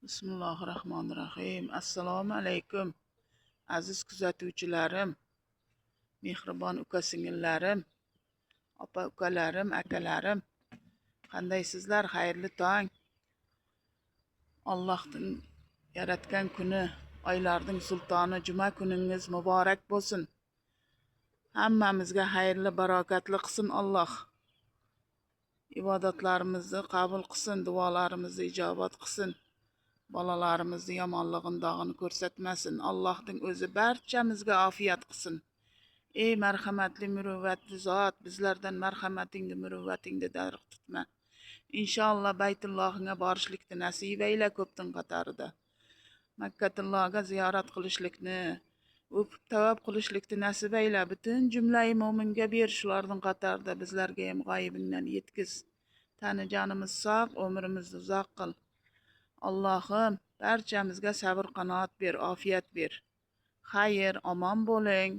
Bismillahir Rohmanir Rohim. Assalomu alaykum. Aziz kuzatuvchilarim, mehribon uka singillarim, opa ukalarim, akalarim. Qandaysizlar? Xayrli tong. Allohning yaratgan kuni, oylarning sultoni juma kuningiz muborak bo'lsin. Hammamizga xayrli, barokatli qilsin Alloh. Ibodatlarimizni qabul qilsin, duolarimizni ijobat qilsin. Bolalarimizni yomonlig'ini dog'ini ko'rsatmasin. Allohning o'zi barchamizga ofiyat qilsin. Ey marhamatli, muruvvatli zot, bizlardan marhamatingni, muruvvatingni darig' tutma. Inshaalloh Baytullohingga borishlikni nasib ayla ko'pdin qatorida. Makkatullohga ziyorat qilishlikni, o'pib tavob qilishlikni nasib ayla. Butun jumlai mo'minga ber shularning qatorida bizlarga ham g'oyibingdan yetkiz. Tani jonimiz sog', umrimizni uzoq qil. Allohim barchamizga sabr qanoat ber, ofiyat ber. Xayr, omon bo'ling.